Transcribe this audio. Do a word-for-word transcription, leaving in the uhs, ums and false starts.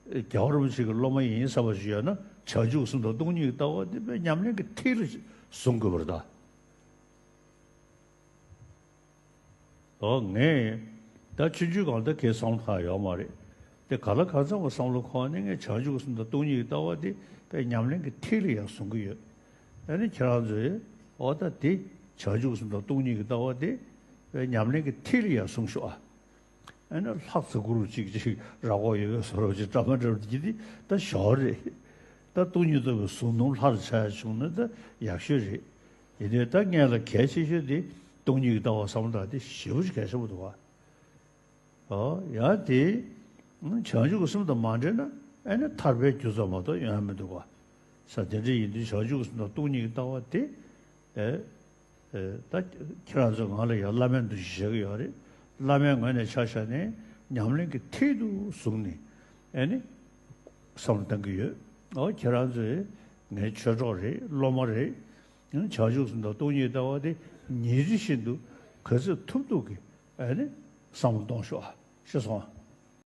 རྒྱལ་བ་རིན་པོ་ཆེ་གི་སློབ་མ་ཡིན་བསམ་པ་ཞིག་ཡོད་ན། བྱང་ཆུབ་སེམས་དང་སྟོང་ཉིད་ཀྱི་ལྟ་བ་དེ་དཔེ་ཉམས་ལེན་གྱི་ཐིག་ལེ་བཟུང་དགོས་པ་རེད་ད། ཨོ་ངས་ད་ཆུང་ཆུང་སྒང་ལ་ད་གའི་བསམ་བློ་གང་ཡོད་མ་རེད། དེ་ག་ལ་གང་འཚམ་གྱི་བསམ་བློ་འཁོར་ནས་ངས་བྱང་ཆུབ་སེམས་དང་སྟོང་ཉིད་ཀྱི་ལྟ་བ་དེ་དཔེ་ཉམས་ལེན་གྱི་ཐིག་ལེ་ཡང་བཟུང་གི་ཡོད། ཨ་ནི་ཁྱེད་རང་ཚོས་ཨོ་ད་དེ་བྱང་ཆུབ་སེམས་དང་སྟོང་ཉིད་ཀྱི་ལྟ་བ་དེ་དཔེ་ཉམས་ལེན་གྱི་ཐིག་ལེ་ཡང་བཟུང་ཤོག་ཨ། ཨ་ནི་ལྷ་ཚེ་གུ་རུ་གཅིག་གཅིག་ར་གོ་ཡོད་པའི་བཟོ་འདྲ་ཅིག་འདྲ་མ་འདྲ་བ་དེ་འདི་ད་ཞོར་རེད། ད་སྟོང་ཉིད་རྟོགས་པའི་གཟུངས་སྡོམ་ལྷར་བྱས་བྱུང་ན་ད་ཡག་ཤོས་རེད། ཡིན་དུས་ད་ངས་ལ་གལ་ཆེ་ཤོས་དེ་སྟོང་ཉིད་ཀྱི་ལྟ་བ་བསམ་བློ་དང་དེ་ཞེ་པོ་ཅིག་གལ་ཆེན་པོ་འདུག་བ། ཨོ་ཡང་དེ་བྱང་ཆུབ་ཀྱི་སེམས་དང་མ་འབྲེལ་ན་ཨ་ནི་ཐར་པའི་རྒྱུ་ཙམ་མ་གཏོགས་ཡོང་ཡ་མི་འདུག་བ། ས་དེ་འདྲ་ཡིན་དུས་བྱང་ཆུབ་ཀྱི་སེམས་དང་སྟོང་ཉིད་ཀྱི་ལྟ་བ་དེ། ཨེ། ཨེ། ད་ཁྱེད་རང་ཚོ་ང་ལ་ཡང་བླ་མའི་འདུ་ཤེས་བཞག་གི་ཡོད་རེད། བླ་མའི་ངོས་ནས་ཆ་བཞག་ནས་ཉམས་ལེན་གྱི་མཐིལ་དུ་བཟུང་ནས་ཨེ་ནི་བསམ་བློ་གཏང་གི་ཡོད། ཨོ་ཁྱེད་རང་ཚོས་ངའི་ཆོས་གྲོགས་རེད། སློབ་མ་རེད། བྱང་ཆུབ་སེམས་དང་སྟོང་ཉིད་ལྟ་བ་དེ་ཉིན་རེ་བཞིན་དུ་ག་ཚོད་ཐུབ་ཐུབ་ཀྱིས་ཨེ་ནི་བསམ་བློ་གཏོང་ཤོག་ཨ། ཤེས་སོང་ཨ།